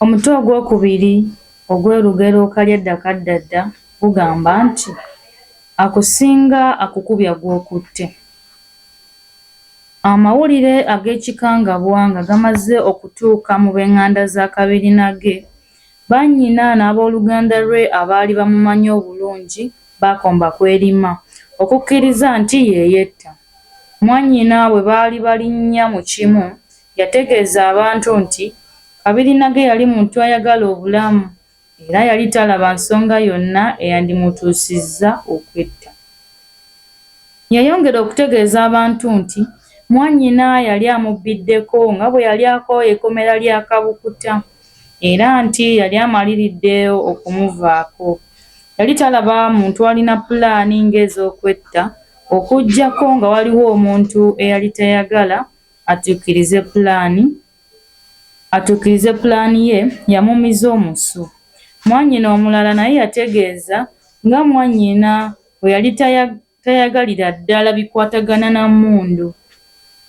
Omutwe ogwokubiri ogw'olugero Kalyadda Kaddadda gugamba nti, Akusinga akukubya gw'okutte. Amawulire ag'ekikangabwa nga gamaze okutuuka mu b'enganda za Kabirinage, bannyina n'abooluganda lwe abaali bamumanyi obulungi baakomba kw'erima okukkiriza nti ye yetta. Mwannyina bwe baali balinnya mu kimu, yategeeza abantu nti Kabirinage yali muntu ayagala obulamu era yali talaba nsonga yonna eyandimutuusizza okwetta. Yayongera okutegeeza abantu nti mwannyina yali amubbiddeko nga bwe yali akooye ekkomera lya Kabukuta era nti yali amaliridde okumuvaako. Yali talaba muntu alina pulaani ng'ez'okwetta okuggyako nga waliwo omuntu eyali tayagala atuukirize pulaani ye yamumiza omusu. Mwannyina omulala naye yategeeza nga mwannyina bwe yali tayagalira ddala bikwatagana na mmundu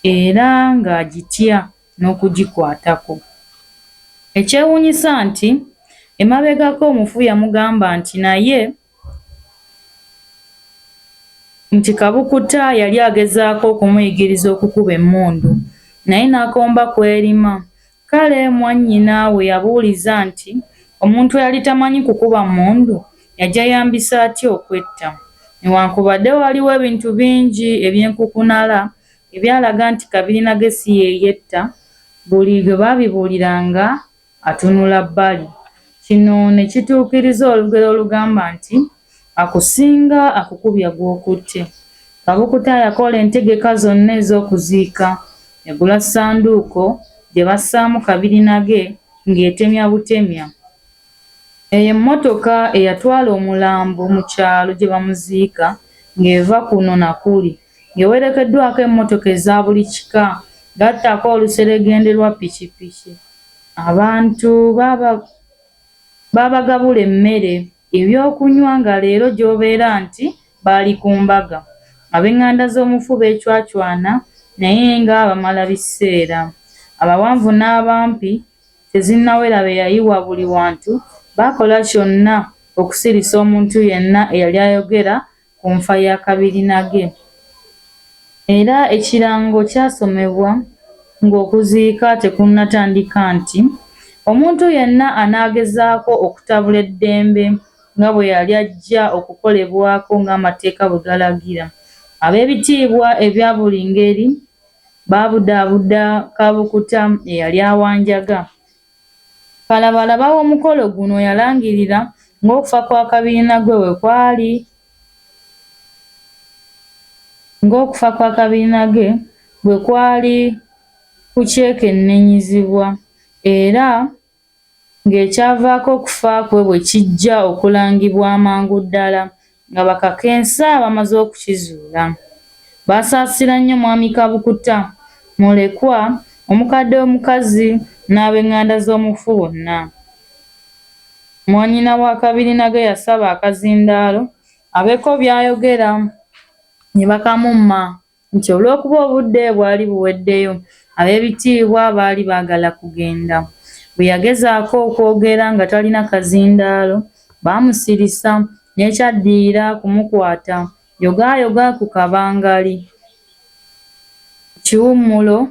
era ng'agitya n'okugikwatako. Ekyewuunyisa nti emabegako omufu yamugamba nti naye nti Kabukuta yali agezaako okumuyigiriza okukuba emmundu naye n'akomba kw'erima. Kale mwannyina we yabuuliza nti omuntu eyali tamanyi kukuba mmundu yagyeyambisa atya okwetta? Newankubadde waaliwo ebintu bingi eby'enkukunala ebyalaga nti Kabirinage si ye yetta, buli gwe baabibuuliranga atunula bbali. Kino ne kituukiriza olugero olugamba nti, Akusinga akukubya gw'okutte. Kabukuta yakola entegeka zonna ez'okuziika. Yagula ssanduuko gye bassaamu Kabirinage ng'etemya butemya. Eyo emmotoka eyatwala omulambo mu kyalo gye bamuziika ng'eva kuno na kuli ng'ewerekeddwako emmotoka eza buli kika gattako oluseregende lwa ppikipiki. Abantu baabagabula emmere, ebyokunywa nga leero gy'obeera nti baali ku mbaga. Ab'enganda z'omufu beecwacwana naye nga bamala biseera. Abawanvu n'abampi Tezinnawera be yayiwa buli wantu baakola kyonna okusirisa omuntu yenna eyali ayogera ku nfa ya Kabirinage. Era ekirango kyasomebwa ng'okuziika tekunnatandika nti, omuntu yenna anaagezaako okutabula eddembe nga bwe yali ajja okukolebwako ng'amateeka bwe galagira. Abeebitiibwa ebya buli ngeri baabudaabuda Kabukuta eyali awanjaga. Kalabalaba w'omukolo guno yalangirira ng'okufa kwa Kabirinage bwe kwali kukyekenneenyezebwa era ng'ekyavaako okufa kwe bwe kijja okulangibwa amangu ddala nga bakakensa bamaze okukizuula. Baasaasira nnyo Mwami Kabukuta, mulekwa, omukadde omukazi n'abenganda z'omufu bonna. Mwannyina wa Kabirinage yasaba akazindaalo abeeko by'ayogera ne bakamumma. Nti olw'okuba obudde bwali buweddeyo, abeebitiibwa baali baagala kugenda. Bwe yagezaako okwogera nga talina kazindaalo, baamusirisa n'ekyaddirira kumukwata yogaayoga ku kabangali ku kiwummulo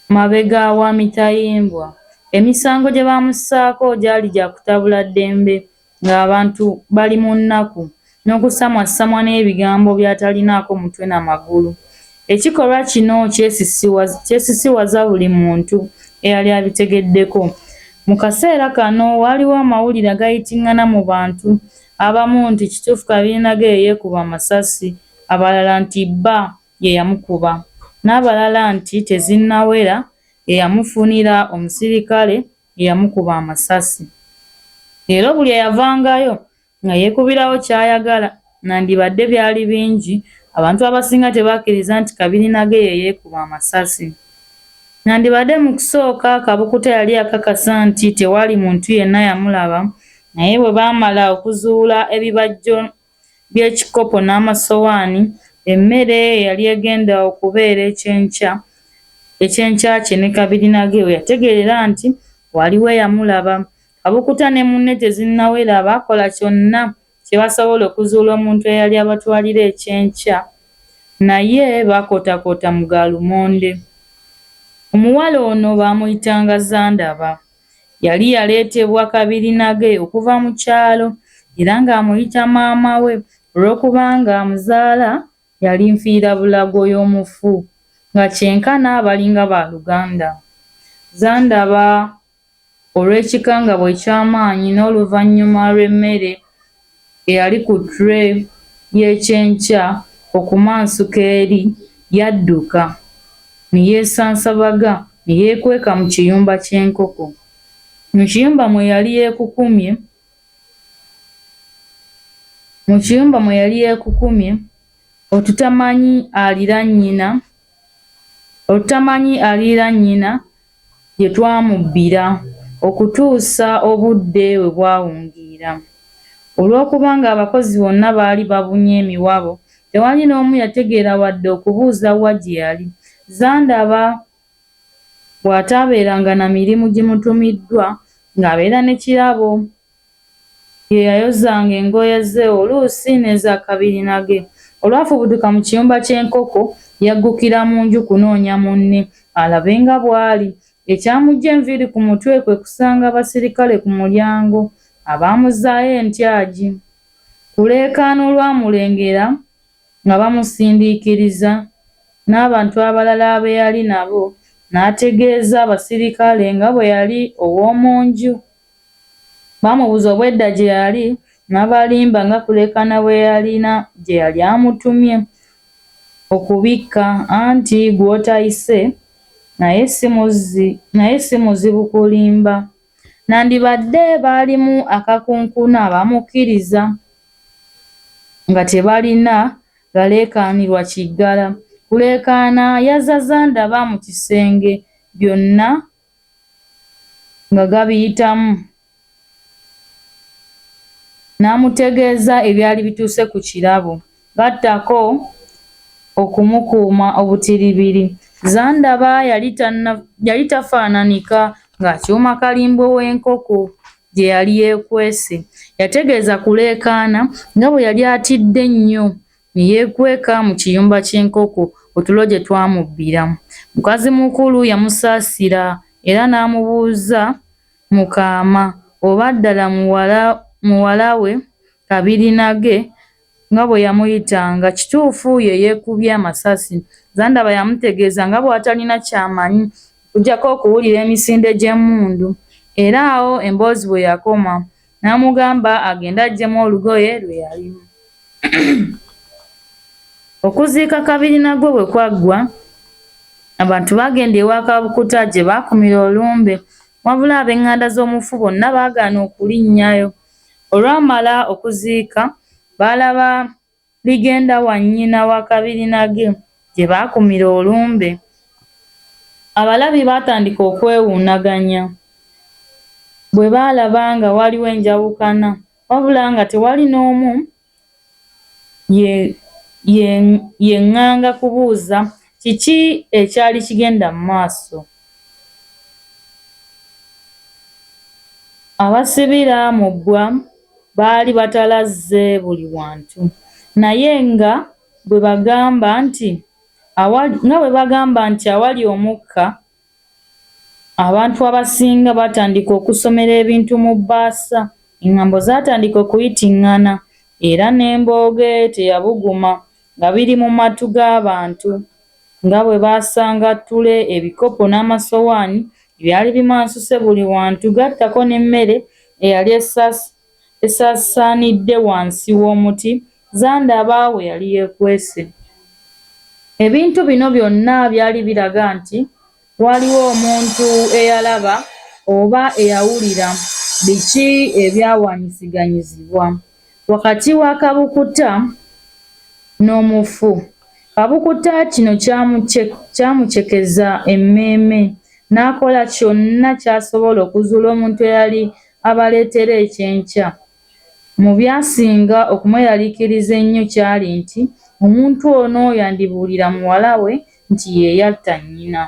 mabega wa mitayimbwa. Emisango gye baamussaako gyali gya kutabula ddembe ng'abantu bali mu nnaku, n'okusamwassamwa n'ebigambo by'atalinaako mutwe na magulu. Ekikolwa kino kyesisiwaza buli muntu eyali abitegeddeko. Mu kaseera kano waaliwo amawulire agayitingana mu bantu abamu nti kituufu Kabirinage ye yeekuba amasasi, abalala nti bba ye yamukuba, n'abalala nti Tezinnawera ye yamufunira omusirikale eyamukuba amasasi. Leero buli eyavangayo nga yeekubirawo ky'ayagala. Nandibadde byali bingi, abantu abasinga tebakkiriza nti Kabirinage ye yeekuba amasasi. Nandibadde mu kusooka Kabukuta yali akakasa nti tewali muntu yenna yamulaba, naye bwe baamala okuzuula ebibajjo by'ekikopo n'amasowaani, emmere eyali egenda okubeera eky'enkya kye ne Kabirinage we yategeerera nti Waliwo eyamulaba. Kabukuta ne munne Tezinnawera baakola kyonna kye basobola okuzuula omuntu eyali abatwalira ekyenkya naye baakootakoota mu ga lumonde. Omuwala ono baamuyitanga Zandaba. Yali yaleetebwa Kabirinage okuva mu kyalo era ng'amuyita maama we olw'okubanga amuzaala yali nfiirabulago y'omufu nga kyenkana balinga baaluganda. Zandaba olw'ekikangabwa eky'amaanyi n'oluvannyuma lw'emmere eyali ku tray y'ekyenkya okumansuka eri, yadduka ne yeesansabaga ne yeekweka mu kiyumba ky'enkoko. Mu kiyumba mwe yali yeekukumye Mu kiyumba mwe yali yeekukumye otutamanyi alira nnyina Olutamanyi aliira nnyina gye twamubbira okutuusa obudde we bwawungeera. Olw'okuba ng'abakozi bonna baali babunye emiwabo, tewali n'omu yategeera wadde okubuuza wa gye yali. Zandaba bw'ataabeeranga na mirimu gimutumiddwa ng'abeera ne Kirabo. Ye yayozanga engoye ze oluusi n'eza Kabirinage. Olwafubutuka mu kiyumba ky'enkoko yaggukira mu nju kunoonya munne alabe nga bw'ali. Ekyamuggya enviiri ku mutwe kwe kusanga abaserikale ku mulyango abaamuzzaayo entyagi. Kuleekaana olwamulengera nga bamusindiikiriza n'abantu abalala be yali nabo n'ategeeza abaserikale nga bwe yali ow'omu nju. Baamubuuza obwedda gye yali n'abalimba nga Kulekaana bwe yalina gye yali amutumye okubikka anti gw'otayise naye si muzibu kulimba. Nandibadde baalimu akakunkuna baamukkiriza nga tebalina galeekaanirwa kiggala. Kulekaana yazza Zandaba mu kisenge byonna nga gabiyitamu n'amutegeeza ebyali bituuse ku Kirabo gattako okumukuuma obutiribiri. Zandaba yali tafaananika ng'akyuma kalimbwe w'enkoko gye yali yeekwese. Yategeeza Kulekaana nga bwe yali atidde ennyo ne yeekweka mu kiyumba ky'enkoko otulo gye twamubbira. Mukazi mukulu yamusaasira era n'amubuuza mu kaama oba ddala muwala we Kabirinage nga bwe yamuyitanga kituufu ye yeekubye amasasi. Zandaba yamutegeeza nga bw'atalina ky'amanyi okuggyako okuwulira emisinde gy'emmundu era awo emboozi we yakoma n'amugamba agende aggyemu olugoye lwe yalimu. Okuziika Kabirinagwe bwe kwaggwa, abantu baagenda ewa Kabukuta gye baakumira olumbe wabula ab'enganda z'omufu bonna baagaana okulinnyayo. Olwamala okuziika baalaba ligenda wa nnyina wa Kabirinage gye baakumira olumbe. Abalabi baatandika okwewuunaganya bwe baalaba nga waliwo enjawukana wabula nga tewali n'omu yeŋŋanga kubuuza kiki ekyali kigenda mu maaso. Abasibira mu bbwa baali batalaaze buli wantu, naye nga bwe bagamba nti awali omukka Abantu abasinga baatandika okusomera ebintu mu bbaasa, engambo zaatandika okuyitingana era n'embooge teyabuguma nga biri mu matu g'abantu nga bwe basanga ttule, ebikopo n'amasowaani ebyali bimansuse buli wantu gattako n'emmere eyali esaasaanidde wansi w'omuti Zandaba we yali yeekwese. Ebintu bino byonna byali biraga nti waaliwo omuntu eyalaba oba eyawulira biki ebyawaanyisiganyizibwa wakati wa Kabukuta n'omufu. Kabukuta kino kyamucekeza emmeeme n'akola kyonna ky'asobola okuzuula omuntu eyali abaleetera ekyenkya. Mu byasinga okumweraliikiriza ennyo kyali nti omuntu ono yandibuulira muwala we nti ye yatta nnyina.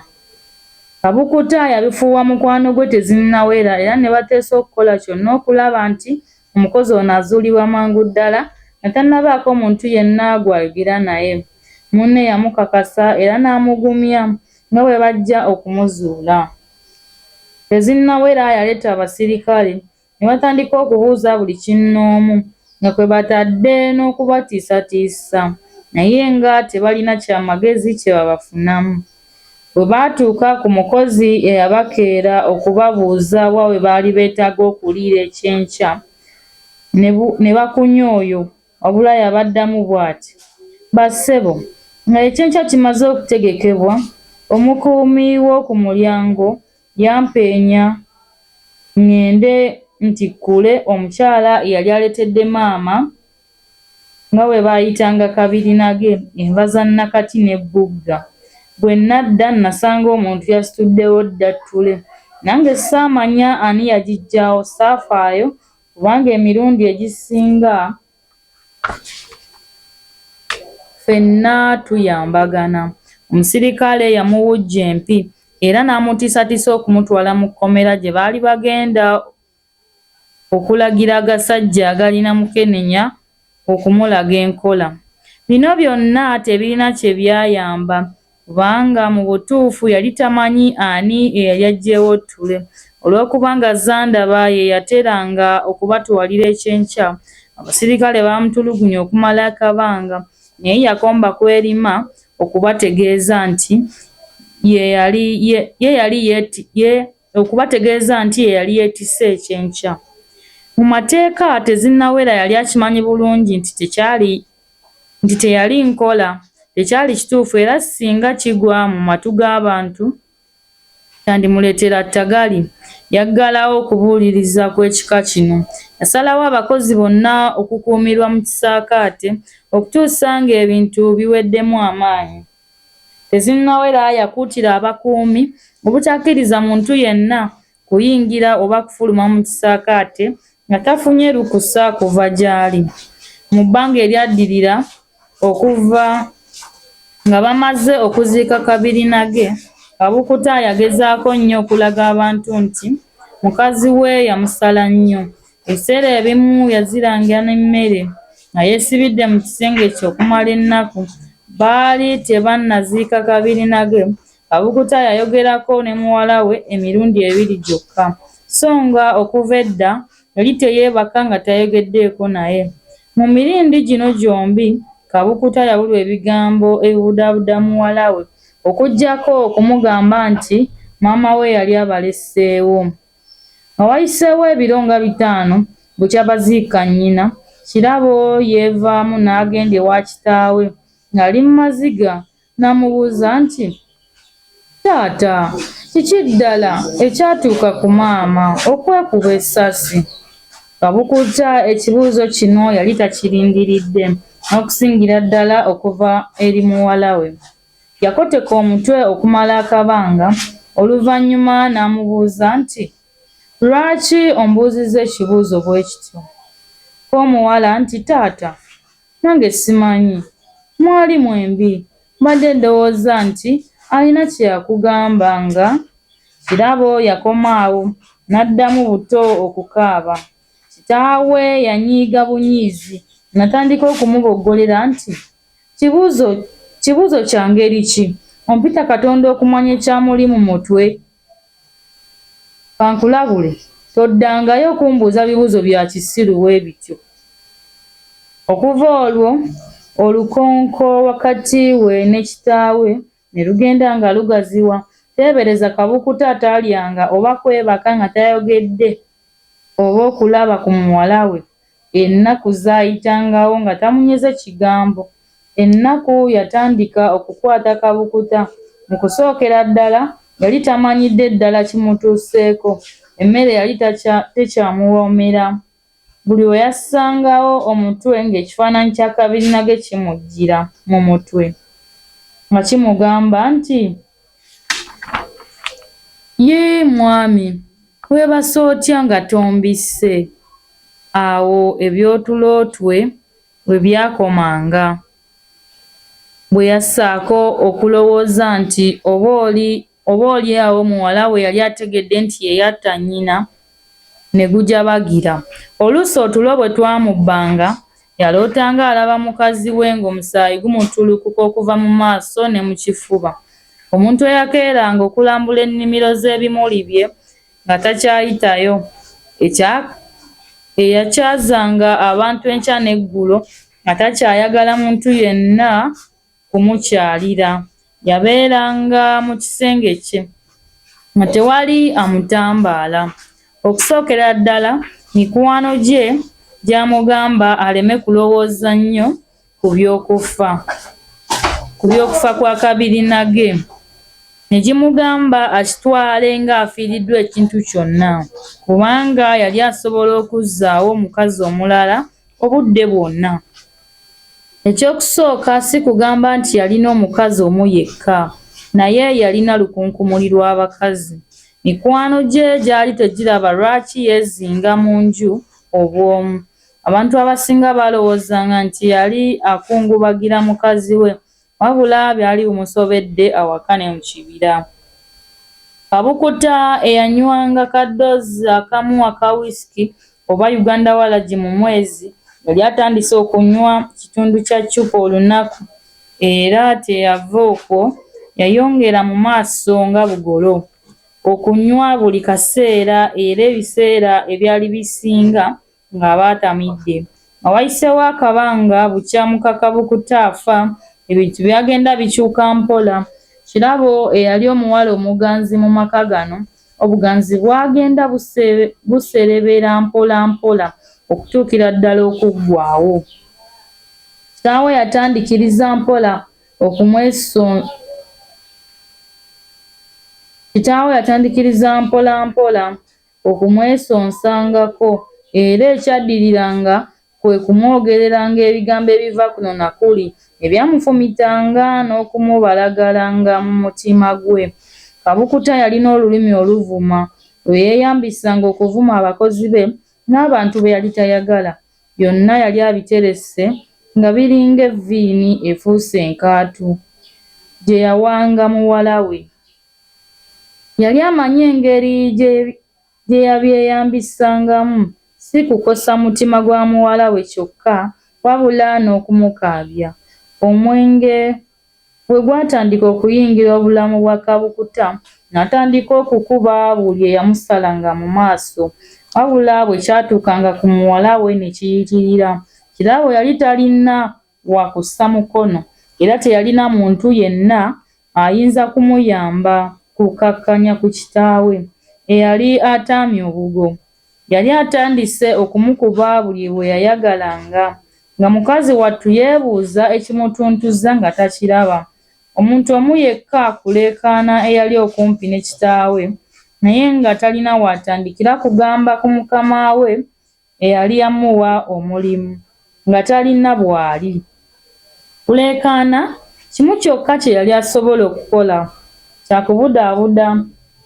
Kabukuta yabifuuwa mukwano gwe Tezinnawera era ne bateesa okukola kyonna okulaba nti omukozi ono azuulibwa mangu ddala nga tannabaako muntu yenna gw'ayogera naye. Munne yamukakasa era n'amugumya nga bwe bajja okumuzuula. Tezinnawera yaleeta abaserikale ne batandika okubuuza buli kinnoomu nga kwe batadde n'okubatiisatiisa naye nga tebalina kya magezi kye babafunamu. Bwe baatuuka ku mukozi eyabakeera okubabuuza wa we baali beetaaga okuliira ekyenkya ne bakunya oyo, wabula yabaddamu bw'ati, “Bassebo, nga ekyenkya kimaze okutegekebwa, omukuumi w'oku mulyango yampeenya ngende ntikkule omukyala eyali aleetedde maama nga bwe baayitanga Kabirinage enva za nnakati n'ebbugga. Bwe nadda nasanga omuntu yasituddewo dda ttule nange ssaamanya ani yagiggyawo ssaafaayo kubanga emirundi egisinga ffenna tuyambagana.” Omuserikale yamuwujja empi era n'amutiisatiisa okumutwala mu kkomera gye baali bagenda okulagira agasajja agalina mukenenya okumulaga enkola. Bino byonna tebirina kye byayamba kubanga mu butuufu yali tamanyi ani eyali aggyeewo ttule. Olw'okubanga Zandaba ye yateranga okubatwalira ekyenkya, abaserikale baamutulugunya okumala akabanga naye yakomba kw'erima okubategeeza nti ye yali yeetisse ekyenkya. Mu mateeka Tezinnawera yali akimanyi bulungi nti teyali nkola, tekyali kituufu era singa kigwa mu matu g'abantu kyandimuleetera ttagali. Yaggalawo okubuuliriza kw'ekika kino. Yasalawo abakozi bonna okukuumirwa mu kisaakaate okutuusa ng'ebintu biweddemu amaanyi. Tezinnawera yakuutira abakuumi obutakkiriza muntu yenna kuyingira oba kufuluma mu kisaakaate nga tafunye lukusa kuva gy'ali. Mu bbanga eryaddirira okuva nga bamaze okuziika Kabirinage, Kabukuta yagezaako nnyo okulaga abantu nti mukazi we yamusala nnyo. Ebiseera ebimu yaziranga n'emmere nga yeesibidde mu kisenge kye okumala ennaku. Baali tebannaziika Kabirinage, Kabukuta yayogerako ne muwala we emirundi ebiri gyokka, so nga okuva edda yali teyeebaka nga tayogeddeko naye. Mu mirundi gino gyombi, Kabukuta yabulwa ebigambo ebibudaabuda muwala we okuggyako okumugamba nti maama we yali abaleseewo. Nga wayiseewo ebiro nga bitaano bukya baziika nnyina, Kirabo yeevaamu n'agenda ewa kitaawe ng'ali mu maziga n'amubuuza nti, “Taata, kiki ddala ekyatuuka ku maama okwekuba essasi?” Kabukuta ekibuuzo kino yali takirindiridde n'okusingira ddala okuva eri muwala we. Yakoteka omutwe okumala akabanga, oluvannyuma n'amubuuza nti, “Lwaki ombuuzizza ekibuuzo bwe kityo?” Ko omuwala nti, “Taata, nange simanyi, mwali mwembi mbadde ndowooza nti alina kye yakugamba nga.” Kirabo yakoma awo n'addamu buto okukaaba. Kitaawe yanyiiga bunyiizi n'atandika okumuboggolera nti, “Kibuuzo kya ngeri ki, ompita Katonda okumanya ekyamuli mu mutwe? Ka nkulabule toddangayo kumbuuza bibuuzo bya kisiru bwe bityo.” Okuva olwo olukonko wakati we ne kitaawe ne lugenda nga lugaziwa. Teebereza Kabukuta ataalyanga oba kwebaka nga tayogedde oba okulaba ku muwala we, ennaku zaayitangawo nga tamunyeze kigambo. Ennaku yatandika okukwata Kabukuta. Mu kusookera ddala yali tamanyidde ddala kimutuuseeko. Emmere yali tekyamuwoomera. Buli we yassangawo omutwe ng'ekifaananyi kya Kabirinage kimujjira mu mutwe nga kimugamba nti, “Yii mwami, weebase otya nga tombisse?” Awo eby'otulo twe we byakomanga. Bwe yassaako okulowooza nti oba Oboolyawo muwala we yali ategedde nti ye yatta nnyina ne gujabagira. Oluusi otulo bwe twamubbanga, yalootanga alaba mukazi we ng'omusaayi gumutulukuka okuva mu maaso ne mu kifuba. Omuntu eyakeeranga okulambula ennimiro z'ebimuli bye nga takyayitayo, eyakyazanga abantu enkya n'eggulo nga takyayagala muntu yenna kumukyalira, yabeeranga mu kisenge kye, nga tewali amutambaala. Okusookera ddala mikwano gye gyamugamba aleme kulowooza nnyo ku by'okufa kwa Kabirinage, ne gimugamba akitwale ng'afiiriddwa ekintu kyonna, kubanga yali asobola okuzzaawo omukazi omulala obudde bwonna. Eky'okusooka si kugamba nti yalina omukazi omu yekka, naye yalina lukunkumuli lw'abakazi. Mikwano gye gyali tegiraba lwaki yeezinga mu nju obw'omu. Abantu abasinga baalowoozanga nti yali akungubagira mukazi we, wabula byali bimusobedde awaka ne mu kibira. Kabukuta eyanywanga ka ddoozi akamu aka wisiki oba Uganda Waragi mu mwezi, yali atandise okunywa kitundu kya ccupa olunaku era teyava okwo yayongera mu maaso nga bugolo, okunywa buli kaseera era ebiseera ebyali bisinga ng'aba atamidde. Nga wayiseewo akabanga bukya muka Kabukuta afa, ebintu byagenda bikyuka mpola. Kirabo eyali omuwala omuganzi mu maka gano, obuganzi bwagenda buserebera mpola mpola okutuukira ddala okuggwaawo. Kitaawe yatandikiriza mpola mpola okumwesonsangako era ekyaddiriranga kwe kumwogereranga ebigambo ebiva kuno na kuli ebyamufumitanga n'okumubalagalanga mu mutima gwe. Kabukuta yalina olulimi oluvuma lwe yeeyambisanga okuvuma abakozi be n'abantu be yali tayagala. Byonna yali abiterese nga biringa evviini efuuse enkaatu gye yawanga muwala we. Yali amanyi engeri gye yabyeyambisangamu si kukosa mutima gwa muwala we kyokka wabula n'okumukaabya. Omwenge bwe gwatandika okuyingira obulamu bwa Kabukuta n'atandika okukuba buli eyamusalanga mu maaso, wabula bwe kyatuukanga ku muwala we ne kiyitirira. Kirabo yali talina wa kussa mukono era teyalina muntu yenna ayinza kumuyamba kukkakkanya ku kitaawe eyali ataamye obugo. Yali atandise okumukuba buli lwe yayagalanga, nga mukazi wattu yeebuuza ekimutuntuza nga takiraba. Omuntu omu yekka Kuleekaana eyali okumpi ne kitaawe naye nga talina w'atandikira kugamba ku mukama we eyali amuwa omulimu, nga talina bw'ali. Kuleekaana kimu kyokka kye yali asobola okukola kya kubudaabuda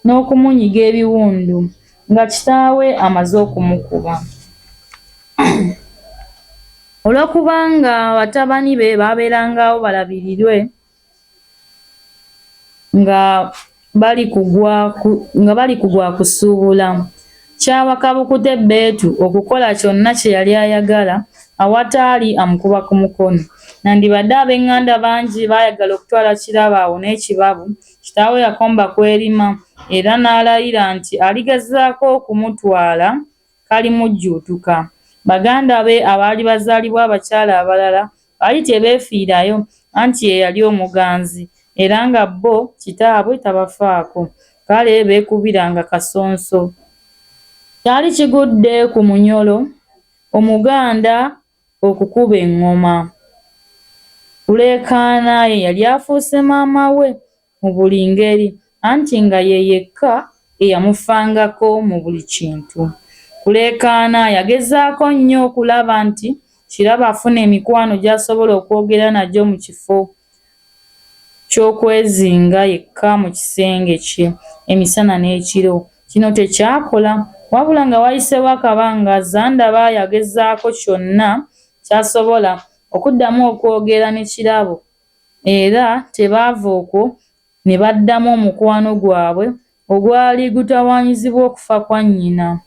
n'okumunyiga ebiwundu nga kitaawe amaze okumukuba. Olw'okubanga batabani be baabeerangawo balabirirwe nga bali ku gwa kusuubula, kyawa Kabukuta ebbeetu okukola kyonna kye yali ayagala awataali amukuba ku mukono. Nandibadde ab'enganda bangi baayagala okutwala Kirabo awone ekibabu, kitaawe yakomba kwerima era n'alayira nti aligezaako okumutwala kalimujjuutuka. Baganda be abaali bazaalibwa abakyala abalala baali tebeefiirayo anti ye yali omuganzi era nga bo kitaabwe tabafaako, kale beekubiranga kasonso. Kyali kigudde ku Munyoro Omuganda okukuba engoma. Kuleekaana ye yali afuuse maama we mu buli ngeri anti nga ye yekka eyamufangako mu buli kintu. Kuleekaana yagezaako nnyo okulaba nti Kirabo afuna emikwano gy'asobola okwogera nagyo mu kifo ky'okwezinga yekka mu kisenge kye emisana n'ekiro. Kino tekyakola, wabula nga wayiseewo akabanga Zandaba yagezaako kyonna ky'asobola okuddamu okwogera ne Kirabo era tebaava okwo. ne baddamu omukwano gwabwe ogwali gutawaanyizibwa okufa kwa nnyina.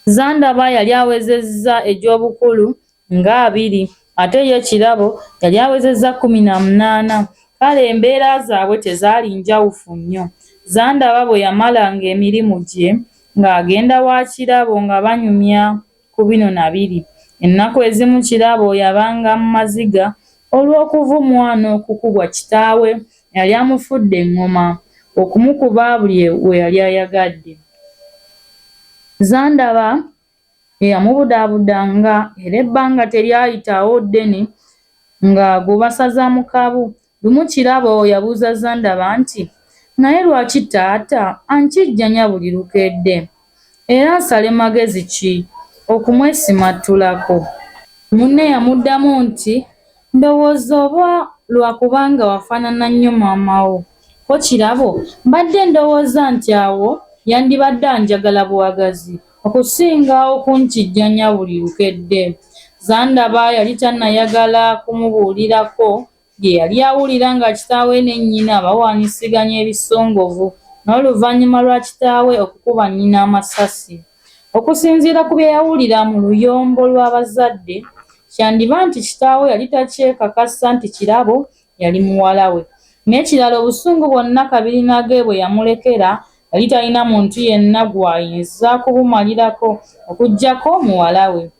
Zandaba yali awezezza egy'obukulu nga abiri ate ye Kirabo yali awezezza 18 kale embeera zaabwe tezaali njawufu nnyo. Zandaba bwe yamalanga emirimu gye ng'agenda wa Kirabo nga banyumya ku bino na biri. Ennaku ezimu Kirabo yabanga mu maziga olw'okuvumwa n'okukubwa kitaawe eyali amufudde engoma okumukuba buli we yali ayagadde. Zandaba ye yamubudaabudanga era ebbanga teryayitawo ddene nga gubasaza mu kabu. Lumu Kirabo yabuuza Zandaba nti, Naye lwaki taata ankijjanya buli lukedde? Era nsale magezi ki okumwesimattulako? Munne yamuddamu nti, Ndowooza oba lwa kubanga wafaanana nnyo maama wo. Ko Kirabo, Mbadde ndowooza nti awo yandibadde anjagala bwagazi okusinga okunkijjanya buli lukedde. Zandaba yali tannayagala kumubuulirako bye yali awulira nga kitaawe ne nnyina bawaanyisiganya ebisongovu n'oluvannyuma lwa kitaawe okukuba nnyina amasasi. Okusinziira ku bye yawulira mu luyombo lw'abazadde, kyandiba nti kitaawe yali takyekakasa nti Kirabo yali muwala we. N'ekirala obusungu bwonna Kabirinage bwe yamulekera yali talina muntu yenna gw'ayinza kubumalirako okuggyako muwala we.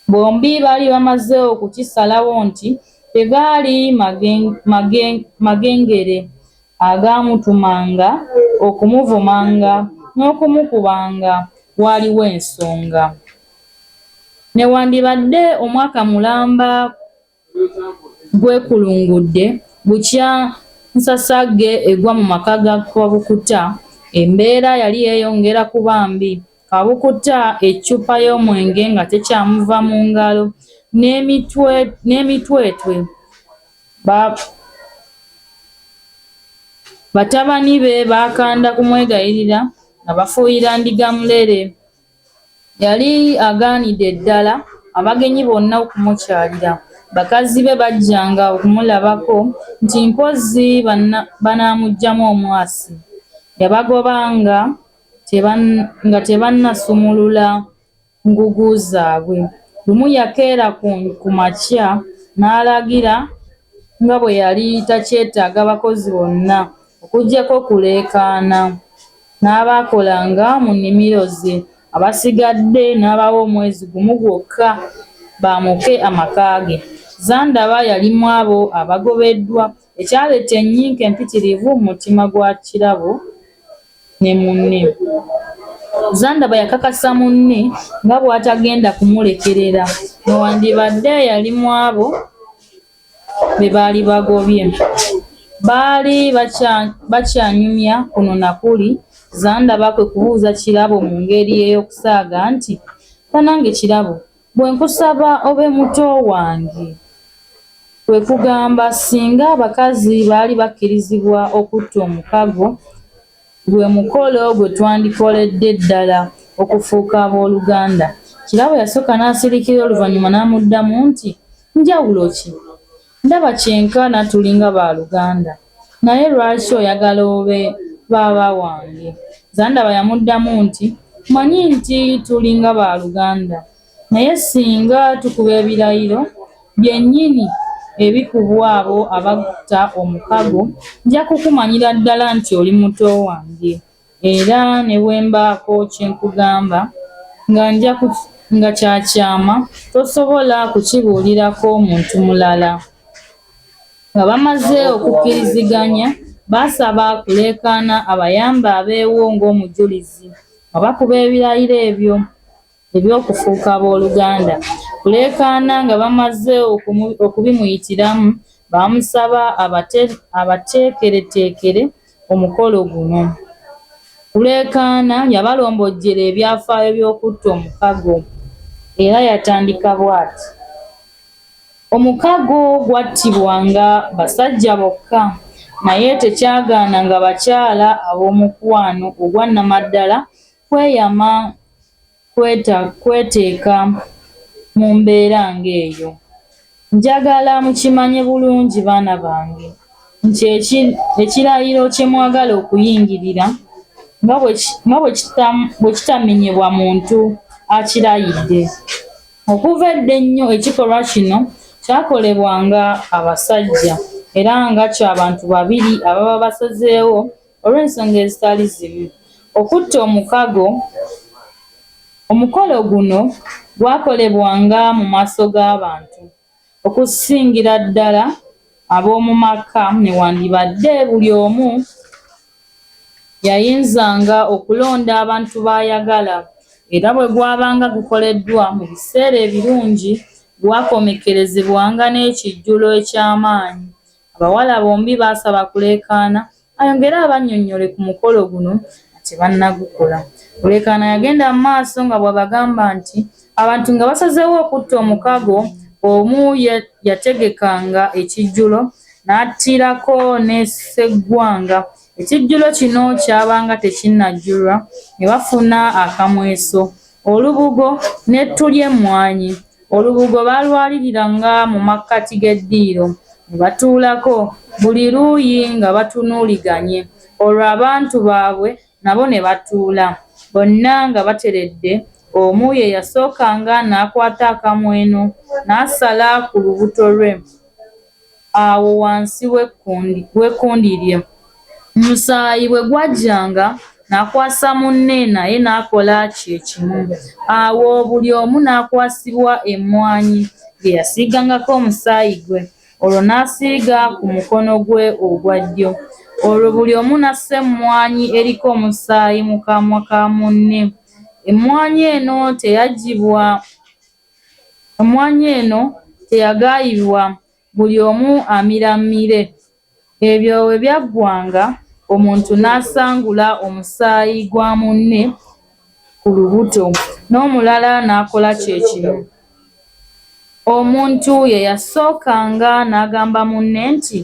Bombi baali bamaze okukisalawo nti tegaali magengere agaamutumanga okumuvumanga n'okumukubanga, waaliwo ensonga. Newandibadde omwaka mulamba gwekulungudde bukya nsasagge egwa mu maka ga Kabukuta, embeera yali yeeyongera kuba mbi. Kabukuta eccupa y'omwenge nga tekyamuva mu ngalo n'emitwetwe. Batabani be bakanda kumwegayirira nga bafuuyira ndiga mulere. Yali agaanidde ddala abagenyi bonna okumukyalira. Bakazi be bajjanga okumulabako nti mpozzi banaamuggyamu omwasi. Yabagobanga nga tebannasumulula ngugu zaabwe. Lumu yakeera ku makya n'alagira nga bwe yali takyetaaga bakozi bonna okuggyako Kuleekaana n'abaakolanga mu nnimiro ze, abasigadde n'abawa omwezi gumu gwokka baamuke amaka ge. Zandaba yali mu abo abaagobeddwa ekyaleeta ennyiike empitirivu mu mutima gwa Kirabo ne munne. Zandaba yakakasa munne nga bw'atagenda kumulekerera newandibadde yali mu abo be baali bagobye. Baali bakyanyumya kuno na kuli, Zandaba kwe kubuuza Kirabo mu ngeri ey'okusaaga nti, Bannange Kirabo, bwe nkusaba obe muto wange? Kwe kugamba singa abakazi baali bakkirizibwa okutta omukago, gwe mukolo gwe twandikoledde ddala okufuuka abooluganda. Kirabo yasooka n'asiriikirira oluvannyuma n'amuddamu nti, Njawulo ki? Ndaba kyenkana tulinga baaluganda. Naye lwaki oyagala obe baaba wange? Zandaba yamuddamu nti, Mmanyi nti tulinga baaluganda. Naye singa tukuba ebirayiro byennyini ebikubwa abo abatta omukago, nja kukumanyira ddala nti oli muto wange era ne bwe mbaako kye nkugamba nga kya kyama tosobola kukibuulirako muntu mulala. Nga bamaze okukkiriziganya, baasaba Kuleekaana abayambe abeewo ng'omujulizi nga bakuba ebirayiro ebyo. Eby'okufuuka abooluganda. Kuleekaana nga bamaze okubimuyitiramu, baamusaba abateekereteekere omukolo guno. Kuleekaana yabalombojjera ebyafaayo by'okutta omukago era yatandika bw'ati. Omukago gwattibwanga basajja bokka, naye tekyagaananga bakyala ab'omukwano ogwa nnamaddala kweyama kweteeka mu mbeera ng'eyo. Njagala mukimanye bulungi baana bange. Nti ekirayiro kye mwagala okuyingirira nga bwe kitamenyebwa muntu akirayidde. Okuva edda ennyo ekikolwa kino kyakolebwanga abasajja era nga kya bantu babiri ababa basazeewo olw'ensonga ezitali zimu, okutta omukago. Omukolo guno gwakolebwanga mu maaso g'abantu, okusingira ddala ab'omu maka newandibadde buli omu yayinzanga okulonda abantu b'ayagala. Era bwe gwabanga gukoleddwa mu biseera ebirungi, gwakomekkerezebwanga n'ekijjulo eky'amaanyi. Abawala bombi baasaba Kulekaana ayongere abannyonnyole ku mukolo guno nga tebannagukola. Kulekaana yagenda mu maaso nga bw'abagamba nti abantu nga basazeewo okutta omukago, omu yategekanga ekijjulo n'attirako ne Sseggwanga. Ekijjulo kino kyabanga tekinnajjulwa ne bafuna akamweso, olubugo n'ettu ly'emmwanyi. Olubugo baalwaliriranga mu makkati g'eddiiro ne batuulako buli luuyi nga batunuuliganye, olwo abantu baabwe nabo ne batuula. Bonna nga bateredde, omu ye yasookanga n'akwata akamweno n'asala ku lubuto lwe awo wansi w'ekkundi lye, omusaayi bwe gwajjanga n'akwasa munne naye n'akola kye kimu, awo buli omu n'akwasibwa emmwanyi gye yasiigangako omusaayi gwe, olwo n'asiiga ku mukono gwe ogwa ddyo, olwo buli omu n'assa emmwanyi eriko omusaayi mu kamwa ka munne, emmwanyi eno teyagaayibwa, buli omu amira mmire. Ebyo bwe byaggwanga, omuntu n'asangula omusaayi gwa munne ku lubuto, n'omulala n'akola kye kimu. Omuntu ye yasookanga n'agamba munne nti,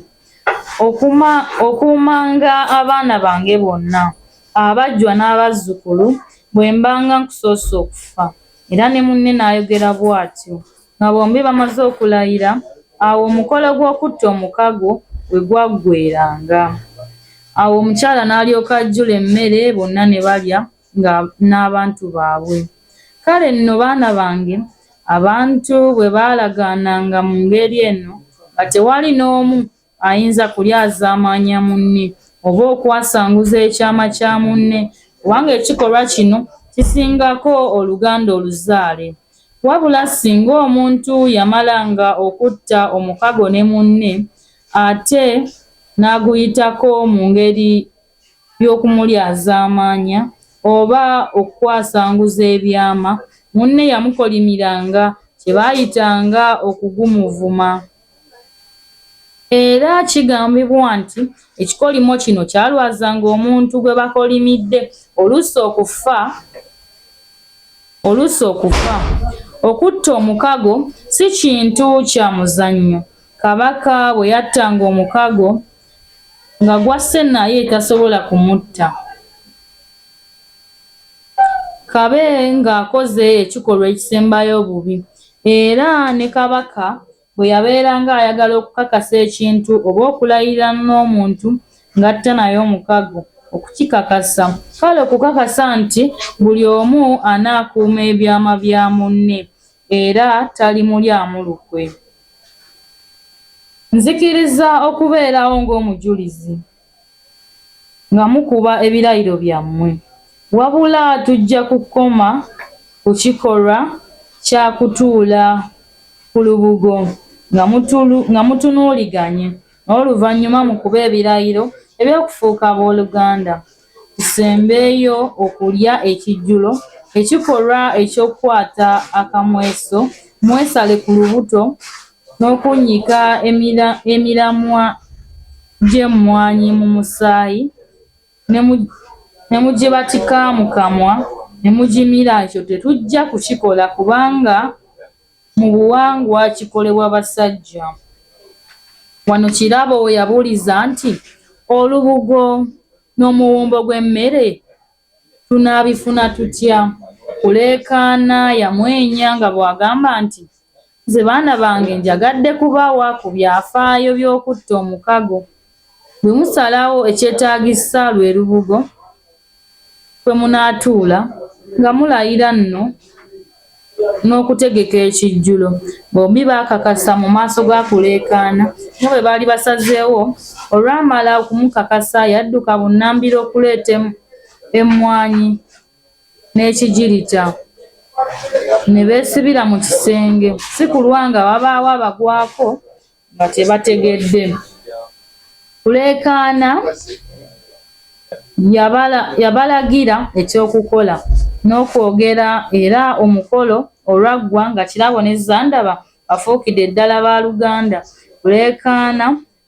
"Okuumanga abaana bange bonna, abajjwa n'abazzukulu, bwe mbanga nkusoose okufa." Era ne munne n'ayogera bw'atyo. Nga bombi bamaze okulayira, awo omukolo gw'okutta omukago we gwaggweeranga. Awo omukyala n'alyoka ajjula emmere bonna ne balya n'abantu baabwe. Kale nno baana bange, abantu bwe baalagaananga mu ngeri eno nga tewali n'omu ayinza kulyazaamaanya munne oba okwasanguza ekyama kya munne kubanga ekikolwa kino kisingako oluganda oluzaale. Wabula singa omuntu yamalanga okutta omukago ne munne ate n'aguyitako mu ngeri y'okumulyazaamaanya oba okwasanguza ebyama, munne yamukolimiranga kye baayitanga okugumuvuma. Era kigambibwa nti ekikolimo kino kyalwazanga omuntu gwe bakolimidde oluusi okufa. Okutta omukago si kintu kya muzannyo. Kabaka bwe yattanga omukago nga gw'asse naye tasobola kumutta, k'abe ng'akoze ekikolwa ekisembayo obubi. Era ne Kabaka bwe yabeeranga ayagala okukakasa ekintu oba okulayira n'omuntu ng'atta naye omukago okukikakasa, kale okukakasa nti buli omu anaakuuma ebyama bya munne era talimulyamu lukwe. Nzikiriza okubeerawo ng'omujulizi nga mukuba ebirayiro byammwe. Wabula tujja kukoma ku kikolwa kya kutuula ku lubugo nga mutunuuliganye, n'oluvannyuma mukube ebirayiro eby'okufuuka abooluganda, tusembeyo okulya ekijjulo. Ekikolwa eky'okukwata akamweso mwesale ku lubuto n'okunnyika emiramwa gy'emmwanyi mu musaayi ne mugibatika mu kamwa ne mugimira ekyo tetujja kukikola kubanga mu buwangwa kikolebwa basajja. Wano Kirabo we yabuuliza nti, "Olubugo n'omuwumbo gw'emmere tunaabifuna tutya?" Kulekaana yamwenya nga bw'agamba nti, "Nze baana bange njagadde kubawa ku byafaayo by'okutta omukago. Bwe musalawo ekyetaagisa lwe lubugo kwe munaatuula nga mulayira nno n'okutegeka ekijjulo. Bombi baakakasa mu maaso ga Kuleekaana nga bwe baali basazeewo. Olwamala okumukakasa yadduka bunnambiro okuleeta emmwanyi n'ekijirita ne beesibira mu kisenge si kulwa nga wabaawo abagwako nga tebategedde. Kuleekaana yabalagira eky'okukola n'okwogera era omukolo olwaggwa nga Kirabo ne Zandaba bafuukidde ddala baaluganda. Kuleekaana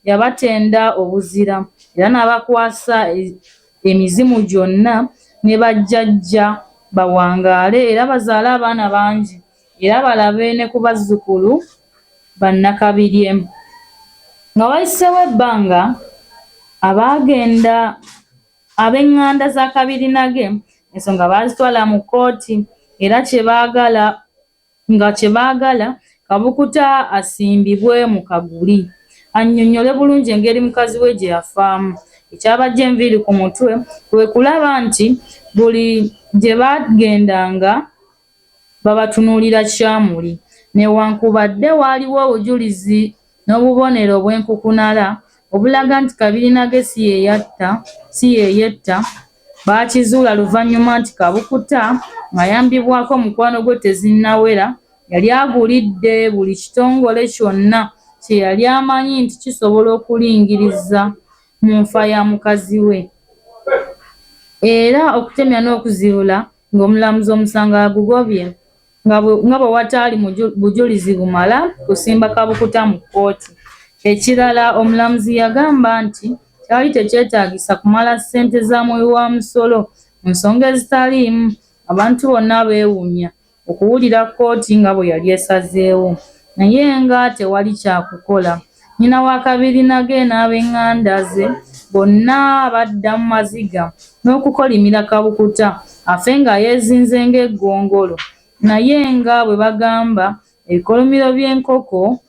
yabatenda obuzira era n'abakwasa emizimu gyonna ne bajjajja bawangaale era bazaale abaana bangi era balabe ne ku bazzukulu ba Nnakabirye. Nga wayiseewo ebbanga, ab'enganda za Kabirinage ensonga baazitwala mu kkooti era nga kye baagala Kabukuta asimbibwe mu kaguli annyonnyole bulungi engeri mukazi we gye yafaamu. Ekyabaggya enviiri ku mutwe kwe kulaba nti buli gye baagendanga babatunuulira kyamuli. Newankubadde waaliwo obujulizi n'obubonero obw'enkukunala obulaga nti Kabirinage si ye yetta, baakizuula luvannyuma nti Kabukuta ng'ayambibwako mukwano gwe Tezinnawera yali agulidde buli kitongole kyonna kye yali amanyi nti kisobola okulingiriza mu nfa ya mukazi we. Era okutemya n'okuzibula ng'omulamuzi omusango agugobye nga bwe wataali bujulizi bumala kusimba Kabukuta mu kkooti. Ekirala omulamuzi yagamba nti kyali tekyetaagisa kumala ssente za muwi wa musolo mu nsonga ezitaliimu. Abantu bonna beewuunya okuwulira kkooti nga bwe yali esazeewo. Naye nga tewali kya kukola. Nnyina wa Kabirinage n'abenganda ze bonna badda mu maziga n'okukolimira Kabukuta afe nga yeezinze ng'eggongolo. Naye nga bwe bagamba ebikolimiro by'enkoko,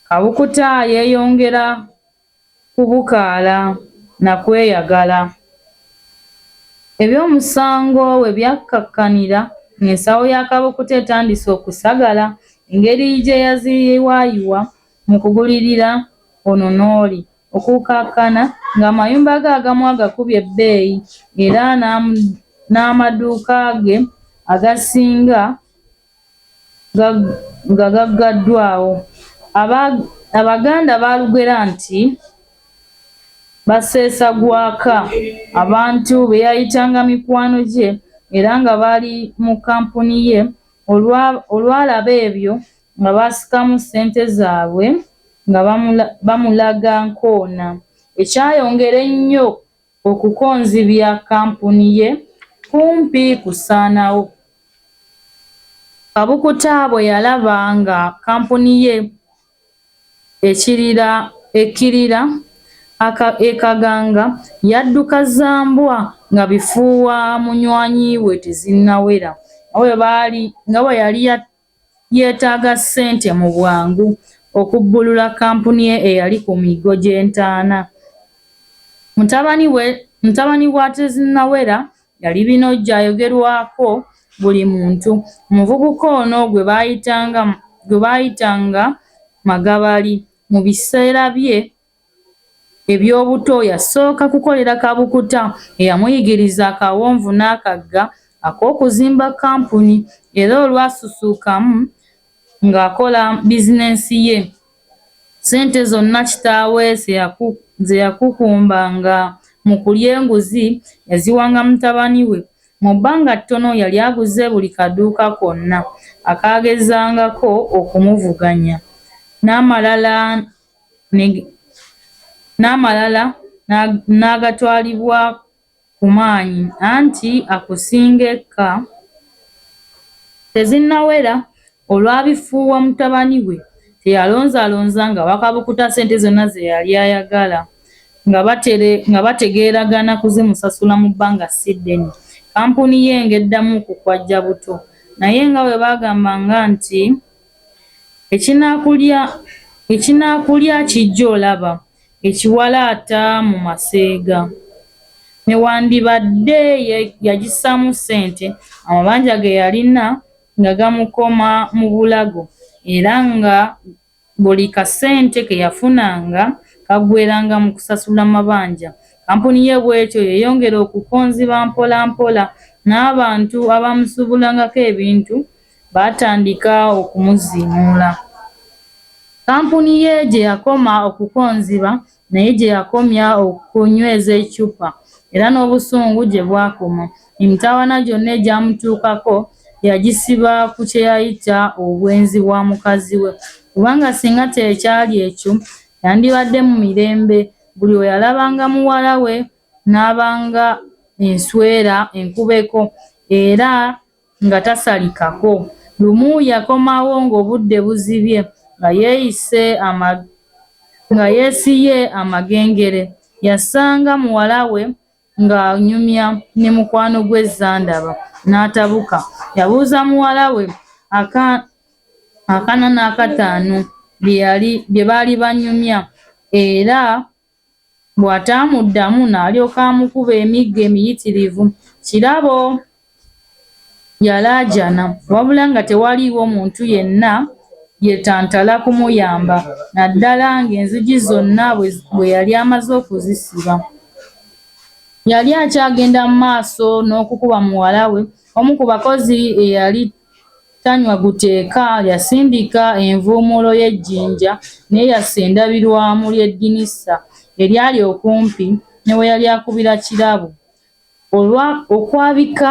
Kabukuta yeeyongera kubukaala na kweyagala. Eby'omusango we byakkakkanira ng'ensawo ya Kabukuta etandise okusagala engeri gye yaziyiwayiwa mu kugulirira ono n'oli, okukkakkana ng'amayumba ge agamu agakubye ebbeeyi era n'amaduuka ge agasinga nga gaggaddwawo. Abaganda baalugera nti baseesa gwaka. Abantu be yayitanga mikwano gye era nga bali mu kkampuni ye olwalaba ebyo nga basikamu ssente zaabwe nga bamulaga nkoona, ekyayongera ennyo okukonzibya kkampuni ye kumpi kusaanawo. Kabukuta bwe yalaba nga kkampuni ye ekkirira e Kaganga, yadduka za mbwa nga bifuuwa munywanyi we Tezinnawera nga bwe yali yeetaaga ssente mu bwangu okubbulula kkampuni ye eyali ku miggo gy'entaana. Mutabani wa Tezinnawera yali Binojjo ayogerwako buli muntu. Omuvubuka ono gwe baayitanga Magabali mu biseera bye eby'obuto yasooka kukolera Kabukuta eyamuyigiriza akawonvu n'akagga ak'okuzimba kkampuni era olwasusuukamu ng'akola bizinensi ye, ssente zonna kitaawe ze yakukumbanga mu kulya enguzi yaziwanga mutabani we. Mu bbanga ttono yali aguze buli kaduuka konna akaagezangako okumuvuganya, n'amalala n'agatwalibwa ku maanyi anti akusinga ekka. Tezinnawera olwabifuuwa mutabani we teyalonzalonza ng'awa Kabukuta ssente zonna ze yali ayagala nga bategeeragana kuzimusasula mu bbanga si ddene, kkampuni ye ng'eddamu okukwajja buto. Naye nga bwe bagamba nti ekinaakulya kijja olaba. ekiwalaata mu maseega. Newandibadde yagissaamu ssente, amabanja ge yalina nga gamukoma mu bulago era nga buli kasente ke yafunanga kaggweeranga mu kusasula mabanja. Kkampuni ye bw'etyo yeeyongera okukonziba mpola mpola n'abantu abaamusuubulangako ebintu baatandika okumuziimuula. Kkampuni ye gye yakoma okukonziba naye gye yakomya okunyweza eccupa era n'obusungu gye bwakoma. Emitawaana gyonna egyamutuukako yagisiba ku kye yayita obwenzi bwa mukazi we kubanga singa tekyali ekyo yandibadde mu mirembe. Buli lwe yalabanga muwala we n'aba nga enswera enkubeko era nga tasalikako. Lumu yakomawo ng'obudde buzibye nga yeesiye amagengere. Yasanga muwala we ng'anyumya ne mukwano gwe Zandaba n'atabuka. Yabuuza muwala we akana n'akataano bye baali banyumya era bw'ataamuddamu n'alyoka amukuba emiggo emiyitirivu. Kirabo yalaajana wabula nga tewaliiwo muntu yenna yeetantala kumuyamba naddala ng'enzigi zonna bwe yali amaze okuzisiba. Yali akyagenda mu maaso n'okukuba muwala we, omu ku bakozi eyali tanywa guteeka yasindika envuumuulo y'ejjinja n'eyasa endabirwamu ly'eddinisa eryali okumpi ne we yali akubira Kirabo. Okwabika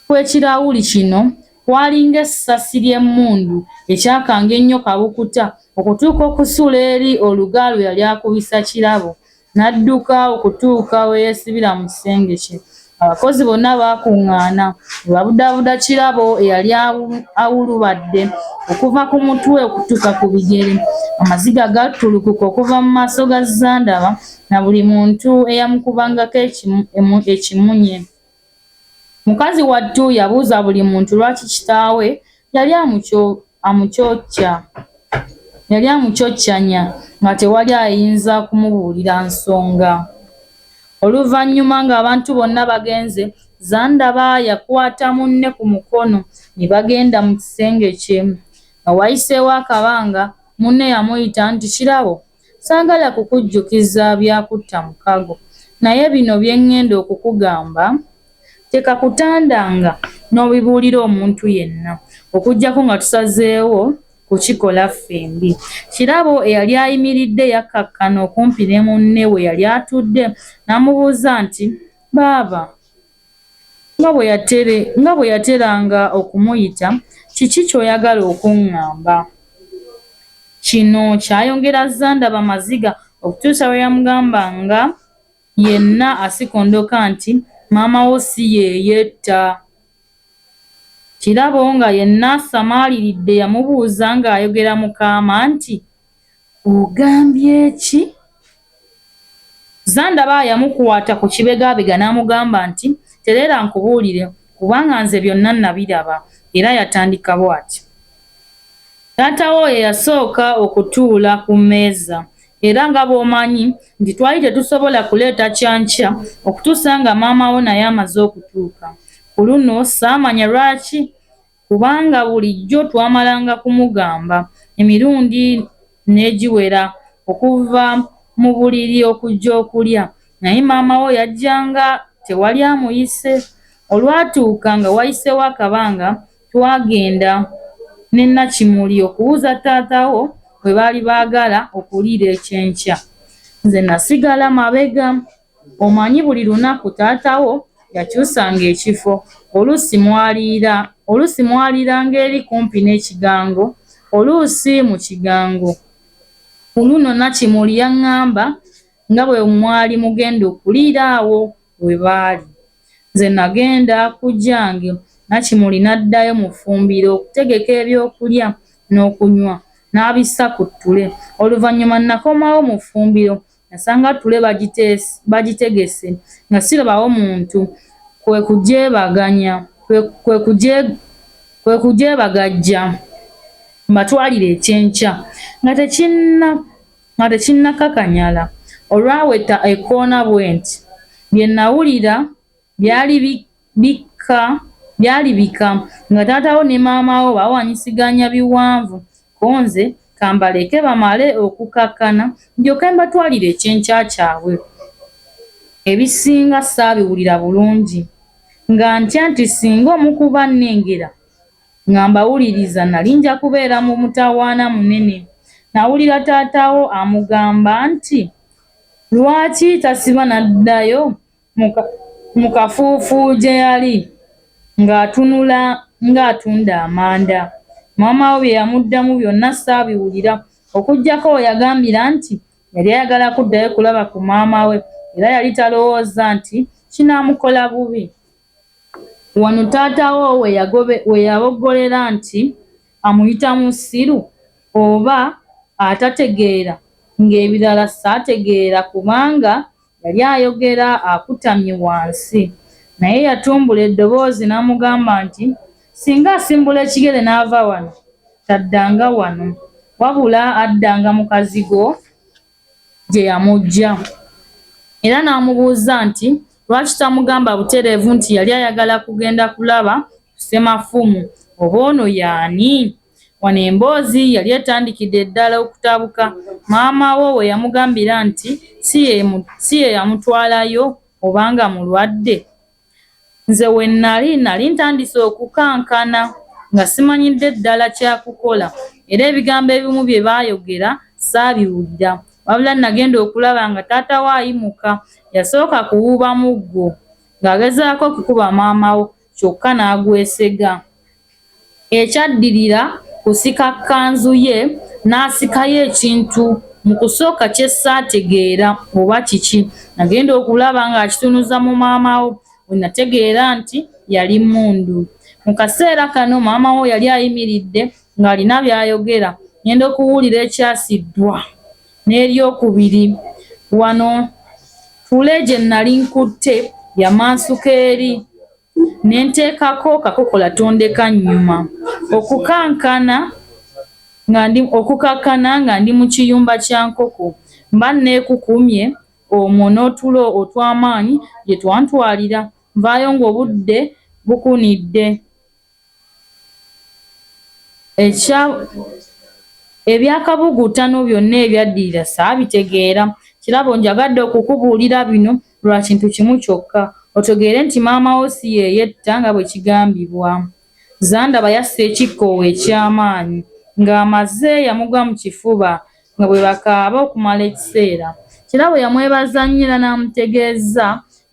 kw'ekirawuli kino kwali ng'essasi ly'emmundu ekyakanga ennyo Kabukuta okutuuka okusuula eri oluga lwe yali akubisa Kirabo n'adduka okutuuka we yeesibira mu kisenge kye. Abakozi bonna baakungaana ne babudaabuda Kirabo eyali awulubadde okuva ku mutwe okutuuka ku bigere. Amaziga gattulukuka okuva mu maaso ga Zandaba na buli muntu eyamukubangako ekimunye. Mukazi wattu yabuuza buli muntu lwaki kitaawe yali amucoccanya nga tewali ayinza kumubuulira nsonga. Oluvannyuma ng'abantu bonna bagenze, Zandaba yakwata munne ku mukono ne bagenda mu kisenge kye. Nga wayiseewo akabanga, munne yamuyita nti, "Kirabo, saagala kukujjukiza bya kutta mukago, naye bino bye ngenda okukugamba tekakutandanga n'obibuulira omuntu yenna okuggyako nga tusazeewo kukikola ffembi." Kirabo eyali ayimiridde yakkakkana okumpi ne munne we yali atudde n'amubuuza nti, "Baaba," nga bwe yateranga okumuyita, "kiki ky'oyagala okungamba?" Kino kyayongera Zandaba amaziga okutuusa lwe yamugamba nga yenna asikondoka nti, "Maama wo si ye yetta." Kirabo nga yenna asamaaliridde yamubuuza ng'ayogera mu kaama nti, "Ogambye ki?" Zandaba yamukwata ku kibegabega n'amugamba nti, "Tereera nkubuulire kubanga nze byonna nabiraba." Era yatandika bw'ati. Taata wo ye yasooka okutuula ku mmeeza era nga bw'omanyi nti twali tetusobola kuleeta kyankya okutuusa nga maama wo naye amaze okutuuka. Ku luno ssaamanya lwaki kubanga bulijjo twamalanga kumugamba emirundi n'egiwera okuva mu buliri okujja okulya naye maama wo yajjanga tewali amuyise. Olwatuuka nga wayiseewo akabanga twagenda ne Nakimuli okubuuza taata wo we baali baagala okuliira ekyenkya. Nze nasigala mabega. Omanyi buli lunaku taata wo yakyusanga ekifo, oluusi mwaliiranga eri kumpi n'ekigango, oluusi mu kigango. Ku luno Nakimuli yangamba nga bwe mwali mugenda okuliira awo we baali. Nze nagenda ku gyange, Nakimuli n'addayo mu ffumbiro okutegeka ebyokulya n'okunywa n'abissa ku ttule. Oluvannyuma nakomawo mu ffumbiro nasanga ttule bagitegese nga sirabawo muntu kwe kugyebagajja mbatwalire ekyenkya nga tekinnakakanyala. Olwaweta ekkoona bwenti, bye nnawulira byali bika nga taata wo ne maama wo bawaanyisiganya biwanvu ko nze ka mbaleke bamale okukakkana ndyoke mbatwalire ekyenkya kyabwe. Ebisinga saabiwulira bulungi nga ntya nti singa omu ku bo annengera nga mbawuliriza nnali nja kubeera mu mutawaana munene. Nawulira taata wo amugamba nti lwaki tasiba n'addayo mu Kafuufu gye yali ng'atunula ng'atunda amanda. Maama wo bye yamuddamu byonna saabiwulira okuggyako we yagambira nti yali ayagala kuddayo kulaba ku maama we era yali talowooza nti kinaamukola bubi. Wano taata wo we yaboggolera nti amuyita musiru oba atategeera ng'ebirala saategeera kubanga yali ayogera akutamye wansi. Naye yatumbula eddoboozi n'amugamba nti singa asimbula ekigere n'ava wano taddanga wano wabula addanga mu kazigo gye yamuggya. Era n'amubuuza nti lwaki tamugamba butereevu nti yali ayagala kugenda kulaba ku Ssemafumu oba ono y'ani? Wano emboozi yali etandikidde ddala okutabuka maama wo we yamugambira nti si ye yamutwalayo oba nga mulwadde. Nze we nnali nnali ntandise okukankana nga simanyidde ddala kya kukola era ebigambo ebimu bye baayogera saabiwulira wabula nagenda okulaba nga taata wo ayimuka yasooka kuwuuba muggo ng'agezaako okukuba maama wo kyokka n'agwesega. Ekyaddirira kusika kkanzu ye n'asikayo ekintu mu kusooka kye ssaategeera oba kiki nagenda okulaba ng'akitunuza mu maama wo we nategeera nti yali mmundu. Mu kaseera kano maama wo yali ayimiridde ng'alina by'ayogera ngenda okuwulira ekyasi ddwa n'eryokubiri wano ttule gye nnali nkutte yamansuka eri ne nteekako kakokola tondeka nnyuma. Okukakkana nga ndi mu kiyumba kya nkoko mba nneekukumye omwo n'otulo otw'amaanyi gye twantwalira nvaayo ng'obudde bukunidde. Eby'akabuguutano byonna ebyaddirira saabitegeera. Kirabo njagadde okukubuulira bino lwa kintu kimu kyokka, otegeere nti maama wo si ye yetta nga bwe kigambibwa. Zandaba yassa ekikkoowe eky'amaanyi, ng'amaze yamugwa mu kifuba nga bwe bakaaba okumala ekiseera. Kirabo yamwebaza nnyo era n'amutegeeza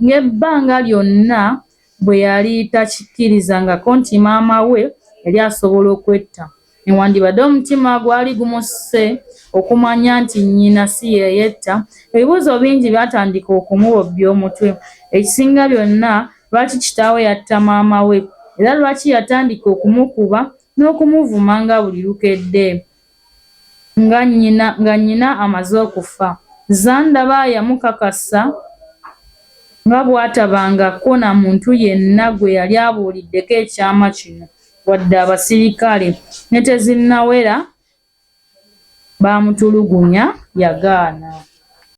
ng'ebbanga lyonna bwe yali takikkirizangako nti maama we yali asobola okwetta. Newandibadde omutima gwali gumusse okumanya nti nnyina si ye yetta, ebibuuzo bingi byatandika okumubobbya omutwe. Ekisinga byonna lwaki kitaawe yatta maama we era lwaki yatandika okumukuba n'okumuvumanga buli lukedde nga nnyina amaze okufa. Zandaba yamukakasa nga bw'atabangako na muntu yenna gwe yali abuuliddeko ekyama kino wadde abaserikale ne Tezinnawera baamutulugunya yagaana.